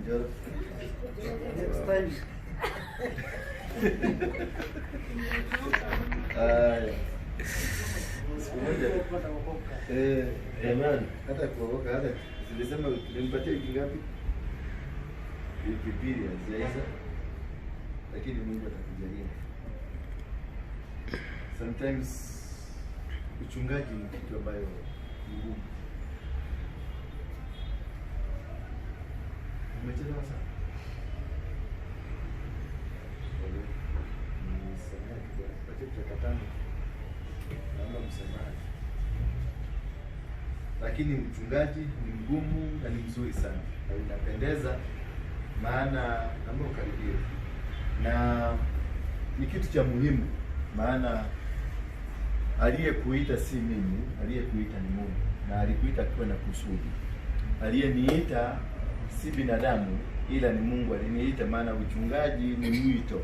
Njoro. Next time. Haya. Siku moja. Jamani, hata kuokoka hata zilisema nilimpatia wiki ngapi? Wiki mbili hazijaisha. Lakini Mungu atakujalia. Sometimes uchungaji ni kitu ambayo ni ngumu. Umechelewa sana. Nisamehe kijana, patie dakika tano. Naomba msamaha. Lakini mchungaji ni mgumu na ni mzuri sana na inapendeza, maana naomba ukaribie, na ni kitu cha muhimu, maana aliyekuita si mimi, aliyekuita ni Mungu, na alikuita akiwa na kusudi. Aliyeniita si binadamu, ila ni Mungu aliniita, maana uchungaji ni mwito,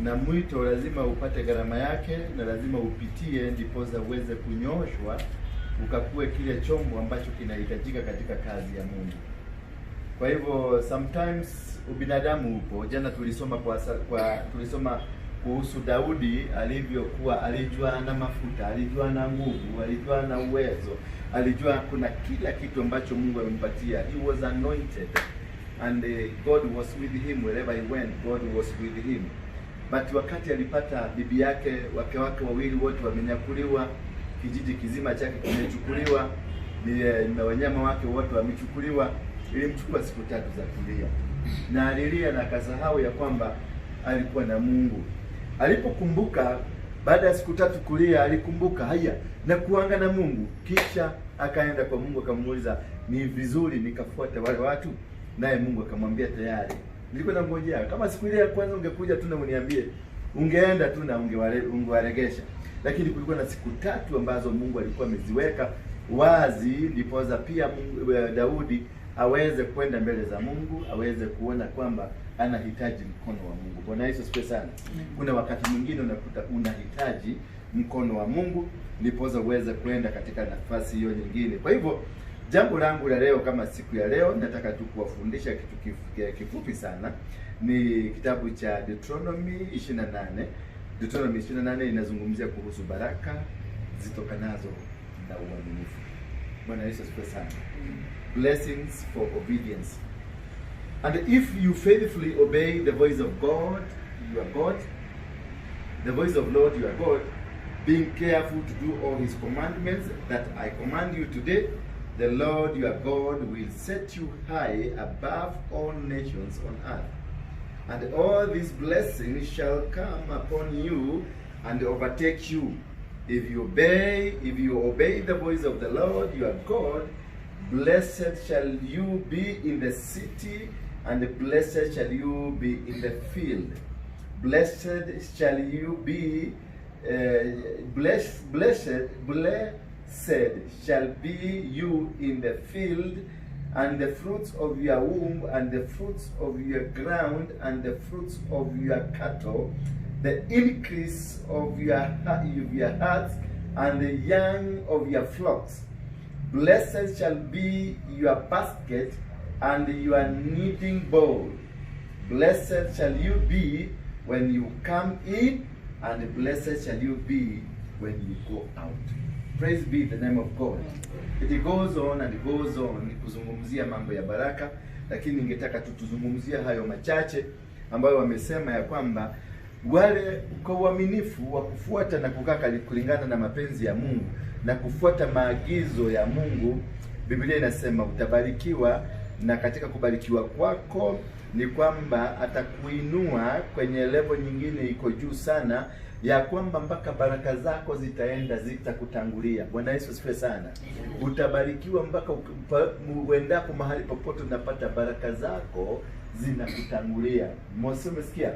na mwito lazima upate gharama yake na lazima upitie, ndiposa uweze kunyoshwa ukakue kile chombo ambacho kinahitajika katika kazi ya Mungu. Kwa hivyo sometimes ubinadamu upo. Jana tulisoma tulisoma kuhusu Daudi alivyokuwa, alijua ana mafuta, alijua ana nguvu, alijua ana uwezo, alijua kuna kila kitu ambacho Mungu amempatia. He was anointed and God was with him wherever he went, God was with him. But wakati alipata bibi yake, wake wake wawili wote wamenyakuliwa, kijiji kizima chake kimechukuliwa, na wanyama wake wote wamechukuliwa, ilimchukua siku 3 za kulia. Na alilia na akasahau ya kwamba alikuwa na Mungu. Alipokumbuka baada ya siku 3 kulia, alikumbuka haya na kuanga na Mungu. Kisha akaenda kwa Mungu akamuuliza, ni vizuri nikafuata wale watu? Naye Mungu akamwambia tayari, nilikuwa nangojea. Kama siku ile ya kwanza ungekuja tu na uniambie, ungeenda tu na ungewaregesha. Lakini kulikuwa na siku 3 ambazo Mungu alikuwa ameziweka wazi, ndiposa pia Mungu, Daudi aweze kwenda mbele za Mungu, aweze kuona kwamba anahitaji mkono wa Mungu. Bwana Yesu asifiwe sana. Kuna wakati mwingine unakuta unahitaji mkono wa Mungu ndiposa uweze kwenda katika nafasi hiyo nyingine. Kwa hivyo jambo langu la leo, kama siku ya leo, nataka tu kuwafundisha kitu kifupi sana. Ni kitabu cha Deuteronomy 28. Deuteronomy 28 inazungumzia kuhusu baraka zitokanazo na uaminifu. Bwana Yesu asifiwe sana. Blessings for obedience. And if you faithfully obey the voice of God, your God, the voice of Lord your God, being careful to do all his commandments that I command you today, the Lord your God will set you high above all nations on earth. And all these blessings shall come upon you and overtake you. If you obey the voice of the Lord your God, blessed shall you be in the city, and blessed shall you be in the field. Blessed shall you be, blessed shall be you in the field, and the fruits of your womb, and the fruits of your ground, and the fruits of your cattle, the increase of your herds, and the young of your flocks. Blessed shall be your basket and your kneading bowl. Blessed shall you be when you come in, and blessed shall you be when you go out. Praise be the name of God. It goes on and goes on kuzungumzia mambo ya baraka, lakini ningetaka tutuzungumzia hayo machache ambayo wamesema ya kwamba wale kwa uaminifu wa kufuata na kukaa kulingana na mapenzi ya Mungu na kufuata maagizo ya Mungu, Biblia inasema utabarikiwa, na katika kubarikiwa kwako ni kwamba atakuinua kwenye level nyingine iko juu sana, ya kwamba mpaka baraka zako zitaenda zitakutangulia. Bwana Yesu asifiwe sana. Utabarikiwa mpaka uendapo mahali popote unapata baraka zako zinakutangulia. Mose, umesikia?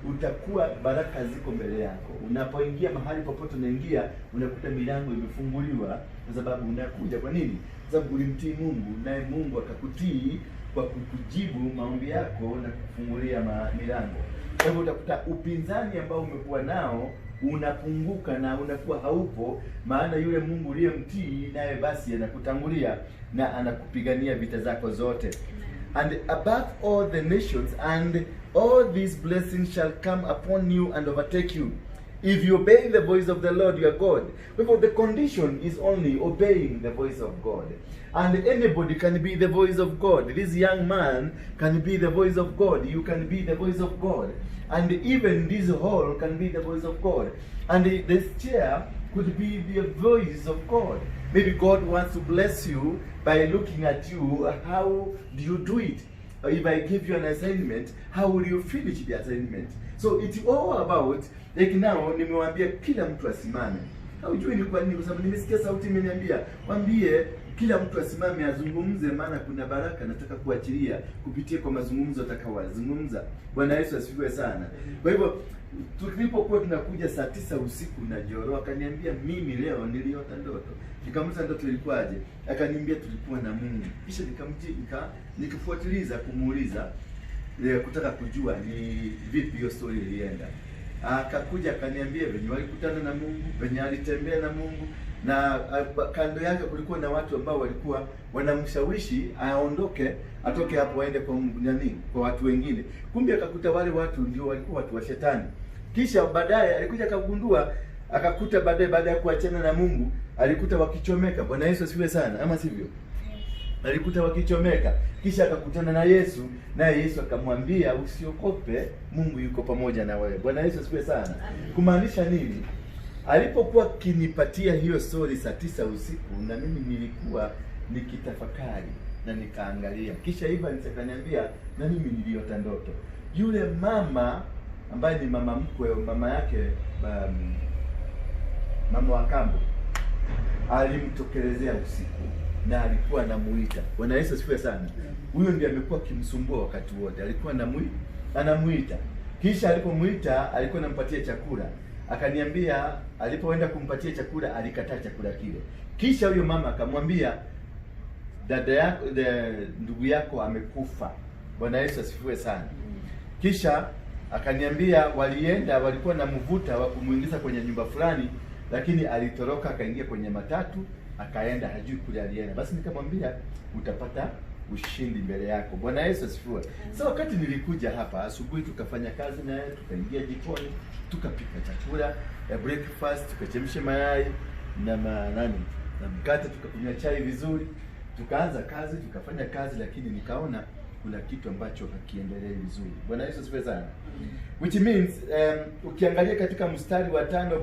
Utakuwa baraka ziko mbele yako. Unapoingia mahali popote unaingia, unakuta milango imefunguliwa kwa sababu unakuja. Kwa nini? Kwa sababu ulimtii Mungu, naye Mungu akakutii kwa kukujibu maombi yako na kukufungulia milango. Kwa hivyo utakuta upinzani ambao umekuwa nao unapunguka na unakuwa haupo, maana yule Mungu uliyemtii naye basi anakutangulia na anakupigania vita zako zote. And above all the nations, and all these blessings shall come upon you and overtake you, if you obey the voice of the Lord your God. Therefore, the condition is only obeying the voice of God. And anybody can be the voice of God. This young man can be the voice of God. You can be the voice of God. And even this hall can be the voice of God. And this chair could be the voice of God. Maybe God wants to bless you by looking at you. How do you do it? If I give you an assignment, how will you finish the assignment? So it's all about, like now, nimewambia kila mtu asimame. Haujui ni kwa nini? Kwa sababu nimesikia sauti imeniambia, mwambie kila mtu asimame azungumze, maana kuna baraka nataka kuachilia kupitia kwa mazungumzo atakayozungumza. Bwana Yesu asifiwe sana. Kwa hivyo tulipokuwa tunakuja saa 9 usiku na Joro akaniambia, mimi leo niliota ndoto. Nikamuuliza ndoto ilikuwaje? Akaniambia tulikuwa na Mungu. Kisha nikafuatiliza kumuuliza kutaka kujua ni vipi hiyo story ilienda. Akakuja akaniambia venye walikutana na Mungu, venye alitembea na Mungu, na kando yake kulikuwa na watu ambao walikuwa wanamshawishi aondoke, atoke hapo aende kwa nani, kwa watu wengine. Kumbe akakuta wale watu ndio walikuwa watu wa shetani. Kisha baadaye alikuja akagundua, akakuta baadaye, baada ya kuachana na Mungu, alikuta wakichomeka. Bwana Yesu asifiwe sana, ama sivyo? Alikuta wakichomeka. Kisha akakutana na Yesu, naye Yesu akamwambia usiogope, Mungu yuko pamoja na wewe. Bwana Yesu asifiwe sana. Kumaanisha nini? Alipokuwa kinipatia hiyo story saa 9 usiku, na mimi nilikuwa nikitafakari na nikaangalia. Kisha Evans akaniambia na mimi niliota ndoto. Yule mama ambaye ni mama mkwe, mama yake, mama wa kambo, alimtokelezea usiku na alikuwa anamuita. Bwana Yesu asifiwe sana. Huyo ndiye amekuwa akimsumbua wakati wote. Alikuwa anamuita. Kisha alipomuita alikuwa anampatia chakula. Akaniambia alipoenda kumpatia chakula alikataa chakula kile. Kisha huyo mama akamwambia, dada yako, ndugu yako amekufa. Bwana Yesu asifiwe sana. Kisha akaniambia walienda, walikuwa na mvuta wa kumuingiza kwenye nyumba fulani, lakini alitoroka akaingia kwenye matatu akaenda, hajui kule alienda. Basi nikamwambia utapata ushindi mbele yako. Bwana Yesu asifiwe. So wakati nilikuja hapa asubuhi, tukafanya kazi naye, tukaingia jikoni, tukapika chakula ya breakfast, tukachemsha mayai na na mkate, tukakunywa chai vizuri, tukaanza kazi, tukafanya kazi, lakini nikaona kuna kitu ambacho hakiendelei vizuri. Bwana Yesu asifiwe sana. Which means ukiangalia katika mstari wa 5,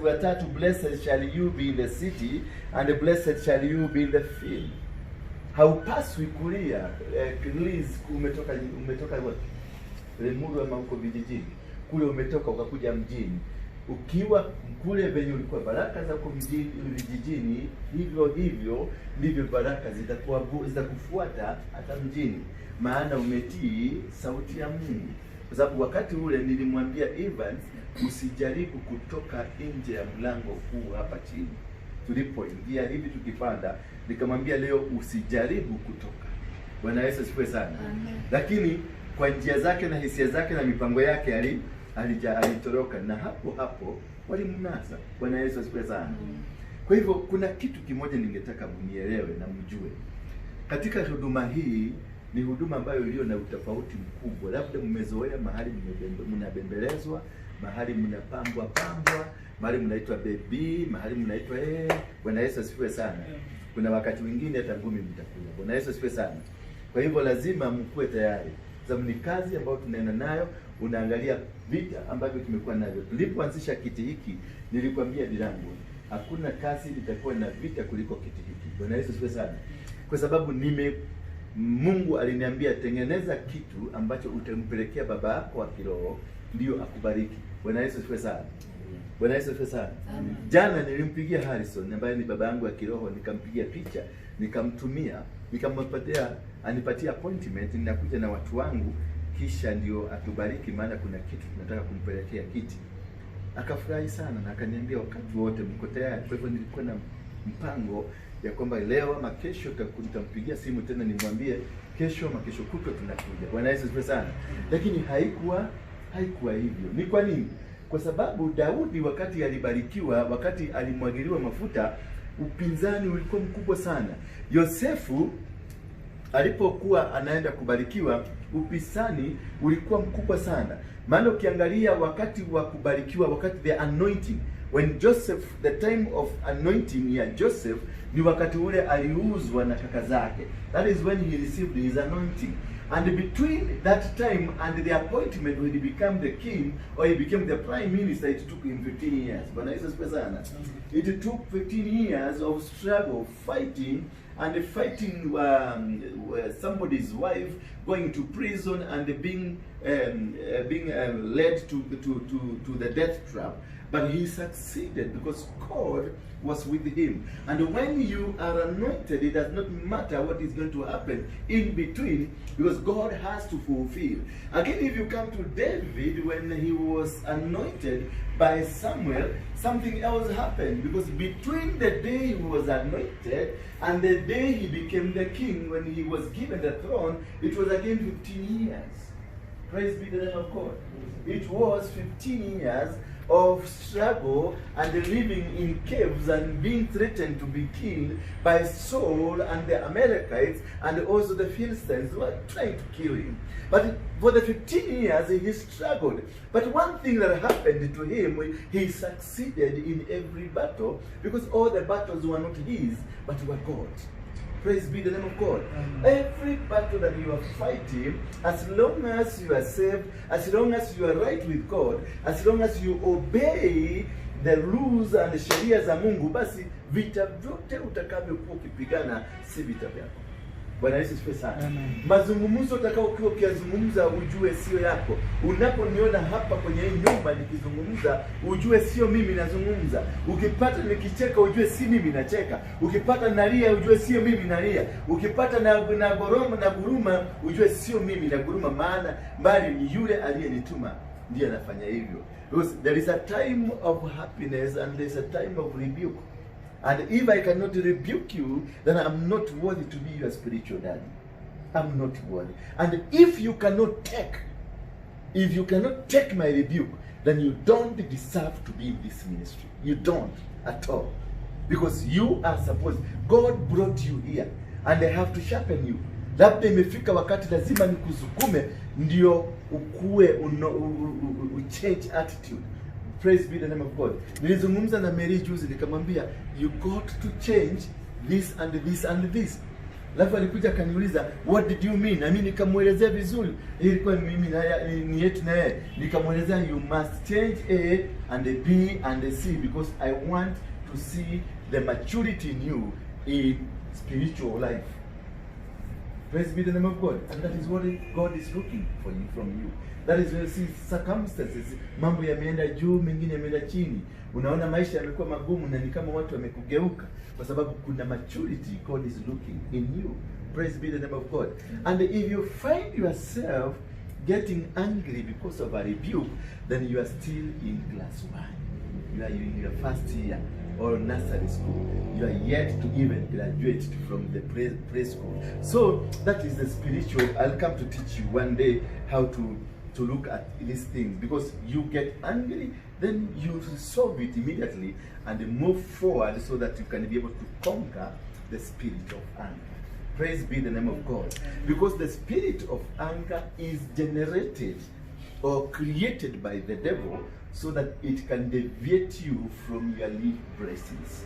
wa 3, blessed shall you be in the city and blessed shall you be in the field. Haupaswi kulia. Liz, umetoka wapi? Lemuru ama uko vijijini? Kule umetoka ukakuja mjini. Ukiwa kule venye ulikuwa, baraka za huko mjini vijijini, hivyo hivyo ndivyo baraka zitakufuata hata mjini, maana umetii sauti ya Mungu. Kwa sababu wakati ule nilimwambia Evans, usijaribu kutoka nje ya mlango huu hapa chini. Tulipoingia hivi tukipanda, nikamwambia leo usijaribu kutoka. Bwana Yesu asifiwe sana. Amen. Lakini kwa njia zake na hisia zake na mipango yake alitoroka, na hapo hapo walimnasa. Bwana Yesu asifiwe sana. Kwa hivyo kuna kitu kimoja ningetaka mnielewe na mjue. Katika huduma hii ni huduma ambayo iliyo na utofauti mkubwa. Labda mmezoea mahali mnabembelezwa, mahali mnapambwa pambwa, mahali mnaitwa baby, mahali mnaitwa Bwana Yesu asifiwe sana. Kuna wakati mwingine hata ngumi mtakula. Bwana Yesu asifiwe sana. Kwa hivyo lazima mkuwe tayari. Sababu ni kazi ambayo tunaenda nayo, unaangalia vita ambavyo tumekuwa navyo. Tulipoanzisha kiti hiki, nilikwambia bilangu, hakuna kazi itakuwa na vita kuliko kiti hiki. Bwana Yesu asifiwe sana. Kwa sababu Mungu aliniambia tengeneza kitu ambacho utampelekea baba yako wa kiroho ndio akubariki. Bwana Yesu asifiwe sana. Bwana Yesu asifiwe sana. Jana nilimpigia Harrison ambaye ni baba yangu wa kiroho, nikampigia picha, nikamtumia, nikampatia, anipatia appointment, ninakuja na watu wangu kisha ndio atubariki, maana kuna kitu tunataka kumpelekea kiti. Akafurahi sana na akaniambia wakati wote mko tayari. Kwa hivyo nilikuwa na mpango ya kwamba leo ama kesho nitampigia simu tena nimwambie kesho ama kesho kutwa tunakuja. Bwana Yesu asifiwe sana. Lakini haikuwa hivyo. Ni kwa nini? Kwa sababu Daudi wakati alibarikiwa, wakati alimwagiliwa mafuta, upinzani ulikuwa mkubwa sana. Yosefu alipokuwa anaenda kubarikiwa, upisani ulikuwa mkubwa sana. Maana ukiangalia wakati wa kubarikiwa, wakati the anointing, when Joseph, the time of anointing ya Joseph ni wakati ule aliuzwa na kaka zake. That is when he received his anointing. And between that time and the appointment when he became the king or he became the prime minister, it took him 15 years. Bwana Yesu asifiwe sana. It took 15 years of struggle, fighting and fighting somebody's wife, going to prison and being led to the death trap. But he succeeded because God was with him. And when you are anointed, it does not matter what is going to happen in between, because God has to fulfill. Again, if you come to David, when he was anointed by Samuel, something else happened, because between the day he was anointed and the day he became the king, when he was given the throne, it was again 15 years. Praise be the name of God. It was 15 years of struggle and living in caves and being threatened to be killed by Saul and the Amalekites and also the Philistines who were trying to kill him. But for the 15 years he struggled. But one thing that happened to him, he succeeded in every battle, because all the battles were not his, but were God. Praise be the name of God. Amen. Every battle that you are fighting, as long as you are saved, as long as you are right with God, as long as you obey the rules and the sheria za Mungu, basi vita vyote utakavyokuwa ukipigana si vita vyako. Bwana Yesu asifiwe sana. Amen. Mazungumzo utakayokuwa ukiyazungumza ujue sio yako. Unaponiona hapa kwenye hii nyumba nikizungumza, ujue sio mimi nazungumza. Ukipata nikicheka ujue si mimi nacheka. Ukipata nalia ujue sio mimi nalia. Ukipata na goroma na guruma ujue sio mimi na guruma, maana bali ni yule aliyenituma ndiye anafanya hivyo. Because there is a time of happiness and there is a time of rebuke. And if I cannot rebuke you, then I'm not worthy to be your spiritual daddy. I'm not worthy. And if you cannot take my rebuke, then you don't deserve to be in this ministry. You don't at all. Because you are supposed, God brought you here and I have to sharpen you. Labda imefika wakati lazima nikusukume ndio ukue change attitude. Praise be the name of God. Nilizungumza na Mary juzi nikamwambia you got to change this and this and this. Alafu alikuja akaniuliza what did you mean? Na mimi nikamuelezea vizuri. Ilikuwa mimi na ni yetu na yeye. Nikamuelezea you must change A and B and C because I want to see the maturity in you in spiritual life. Praise be the name of God. And that is what God is looking for you from you. That is where you see circumstances. Mambo yameenda juu, mengine yameenda chini. Unaona maisha yamekuwa magumu na ni kama watu wamekugeuka kwa sababu kuna maturity God is looking in you. Praise be the name of God. And if you find yourself getting angry because of a rebuke, then you are still in class 1. You are in your first year or nursery school. You are yet to even graduate from the preschool. So that is the spiritual. I'll come to teach you one day how to look at these things, because you get angry, then you resolve it immediately and move forward so that you can be able to conquer the spirit of anger. Praise be the name of God. Because the spirit of anger is generated or created by the devil so that it can deviate you from your blessings.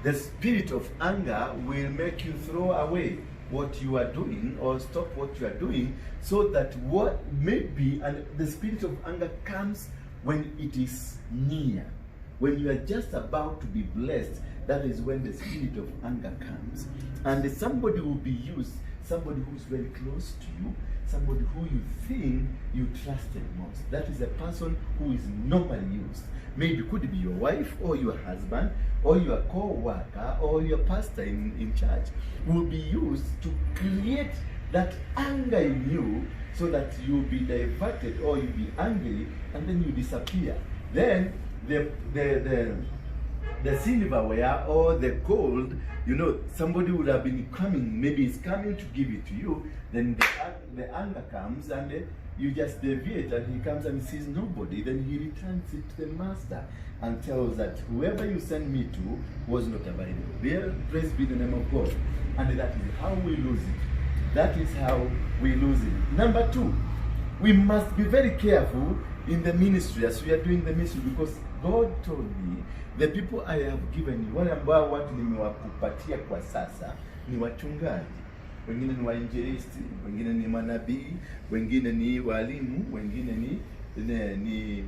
The spirit of anger will make you throw away what you are doing or stop what you are doing, so that what may be, and the spirit of anger comes when it is near. When you are just about to be blessed, that is when the spirit of anger comes. And somebody will be used, somebody who's very close to you, somebody who you think you trusted most. That is a person who is normally used. Maybe could be your wife or your husband or your co-worker or your pastor in church will be used to create that anger in you so that you'll be diverted or you'll be angry and then you disappear. Then the silverware or the gold, you know, somebody would have been coming, maybe it's coming to give it to you, then the anger comes and you just deviate, and he comes and sees nobody. Then he returns it to the master and tells that whoever you sent me to was not available. There, praise be the name of God. And that is how we lose it. That is how we lose it. Number two, we must be very careful in the ministry as we are doing the ministry, because God told me the people I have given you, wale ambao watu nimewakupatia kwa sasa ni wachungaji, wengine ni wainjilisti, wengine ni manabii, wengine ni walimu, wengine ni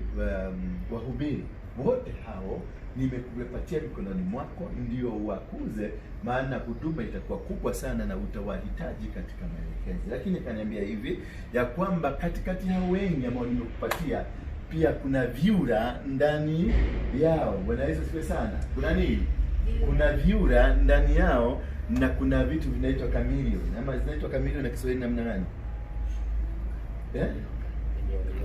wahubiri. Wote hao nimekupatia mikononi mwako ndio uwakuze, maana huduma itakuwa kubwa sana na utawahitaji katika maelekezo. Lakini kaniambia hivi ya kwamba katikati hao wengi ambao nimekupatia pia kuna vyura ndani yao. Bwana Yesu asifiwe sana. Kuna nini? Kuna vyura ndani yao na kuna vitu vinaitwa chameleon. Ama zinaitwa chameleon na Kiswahili namna gani? Eh?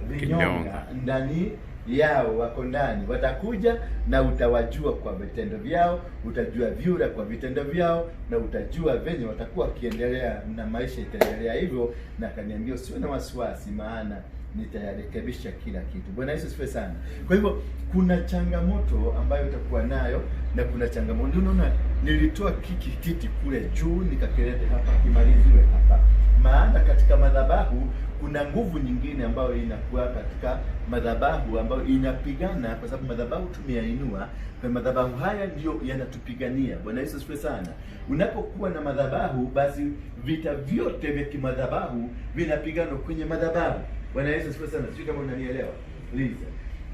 Vinyonga ndani yao, wako ndani, watakuja na utawajua kwa vitendo vyao, utajua vyura kwa vitendo vyao, na utajua venye watakuwa wakiendelea na maisha itaendelea hivyo. Na akaniambia usiwe na wasiwasi, maana nitayarekebisha kila kitu. Bwana Yesu asifiwe sana. Kwa hivyo kuna changamoto ambayo utakuwa nayo na kuna changamoto. Ndio unaona nilitoa kiki kiti kule juu nikakileta hapa kimaliziwe hapa, maana katika madhabahu kuna nguvu nyingine ambayo inakuwa katika madhabahu ambayo inapigana, kwa sababu madhabahu tumeyainua, kwa madhabahu haya ndio yanatupigania. Bwana Yesu asifiwe sana. Unapokuwa na madhabahu, basi vita vyote vya kimadhabahu vinapiganwa kwenye madhabahu. Bwana Yesu asifiwe sana. Sijui kama unanielewa Liza.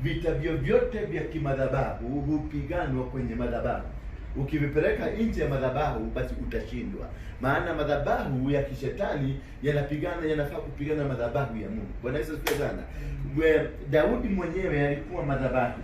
Vita vyovyote vya kimadhabahu hupiganwa kwenye madhabahu. Ukivipeleka nje ya madhabahu basi utashindwa, maana madhabahu ya kishetani yanapigana, yanafaa kupigana na madhabahu ya Mungu. Bwana Yesu asifiwe sana. Daudi mwenyewe alikuwa madhabahu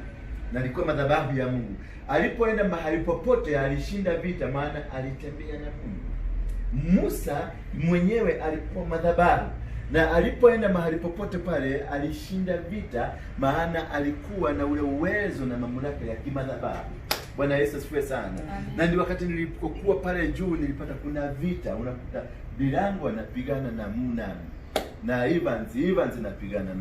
na alikuwa madhabahu ya Mungu. Alipoenda mahali popote alishinda vita, maana alitembea na Mungu. Musa mwenyewe alikuwa madhabahu na alipoenda mahali popote pale alishinda vita, maana alikuwa na ule uwezo na mamlaka ya kimadhabahu. Bwana Yesu asifiwe sana. Amen. Na ndio wakati nilipokuwa pale juu nilipata kuna vita, unakuta Bilango anapigana na Muna na Evans, Evans anapigana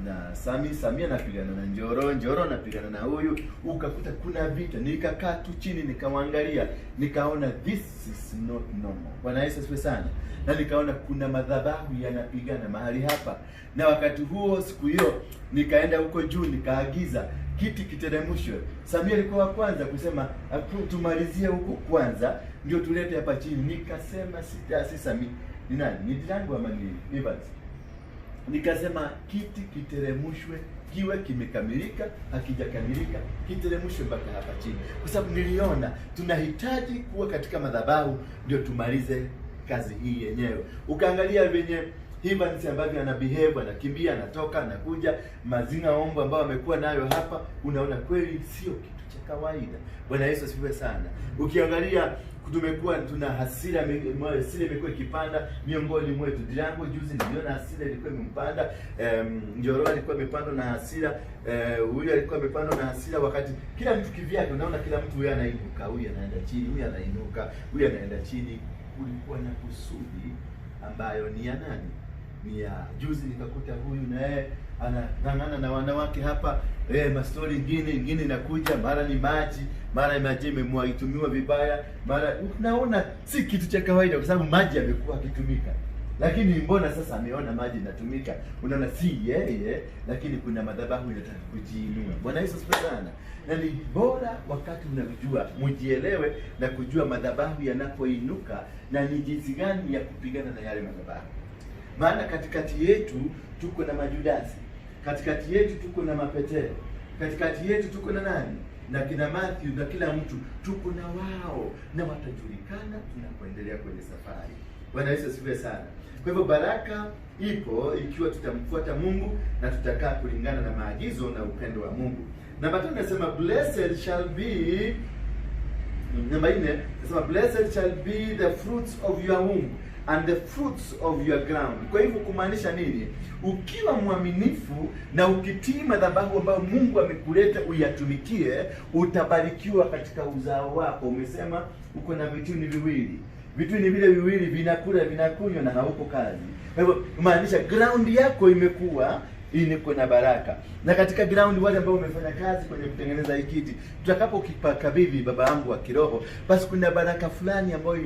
na Sami, Sami anapigana na Njoro, Njoro anapigana na huyu, ukakuta kuna vita. Nikakaa tu chini nikawaangalia, nikaona this is not normal. Bwana Yesu asifiwe sana. Na nikaona kuna madhabahu yanapigana mahali hapa, na wakati huo siku hiyo nikaenda huko juu nikaagiza kiti kiteremshwe. Samia alikuwa wa kwanza kusema tumalizie huko kwanza ndio tulete hapa chini. Nikasema sita, si Sami, ni nani? Ni Dilango ama ni Evans? Nikasema kiti kiteremshwe, kiwe kimekamilika, hakijakamilika kiteremshwe mpaka hapa chini, kwa sababu niliona tunahitaji kuwa katika madhabahu ndio tumalize kazi hii yenyewe. Ukaangalia venye Evans ambavyo ana behave, anakimbia, anatoka, anakuja, mazinga ombo ambayo amekuwa nayo hapa, unaona kweli sio kitu cha kawaida. Bwana Yesu asifiwe sana. Ukiangalia tumekuwa tuna hasira, hasira imekuwa ikipanda miongoni mwetu. Dilango juzi niliona hasira ilikuwa imempanda, Njoro alikuwa amepandwa na hasira, huyu alikuwa amepandwa na hasira, wakati kila mtu kivyake, unaona kila mtu huyu anainuka, huyu anaenda chini, huyu anainuka, huyu anaenda chini. Kulikuwa na kusudi ambayo ni ya nani? Ni ya juzi nikakuta huyu na yeye anang'ang'ana na wanawake hapa, mastori ingine ingine inakuja, mara ni maji, mara maji imemwaitumiwa vibaya, mara unaona si kitu cha kawaida, kwa sababu maji yamekuwa akitumika, lakini mbona sasa ameona maji inatumika? Unaona si yeye, lakini kuna madhabahu inataka kujiinua. Bwana Yesu asifiwe sana. Na ni bora wakati unajua, mjielewe na kujua madhabahu yanapoinuka na ni jinsi gani ya kupigana na yale madhabahu. Maana katikati yetu tuko na Majudasi, katikati yetu tuko na Mapetero, katikati yetu tuko na nani? Na kina Matthew na kila mtu tuko na wao, na watajulikana tunapoendelea kwenye safari. Bwana Yesu asifiwe sana. Kwa hivyo baraka ipo ikiwa tutamfuata Mungu na tutakaa kulingana na maagizo na upendo wa Mungu. Namba 5 nasema blessed shall be. Namba 4 nasema blessed shall be the fruits of your womb and the fruits of your ground. Kwa hivyo kumaanisha nini? Ukiwa mwaminifu na ukitii madhabahu ambayo Mungu amekuleta uyatumikie, utabarikiwa katika uzao wako. Umesema uko na vituni viwili, vituni vile viwili vinakula vinakunywa na hauko kazi. Kwa hivyo kumaanisha ground yako imekuwa iko na baraka. Na katika ground, wale ambao wamefanya kazi kwenye kutengeneza hii kiti, tutakapokikabidhi baba yangu wa kiroho, basi kuna baraka fulani ambayo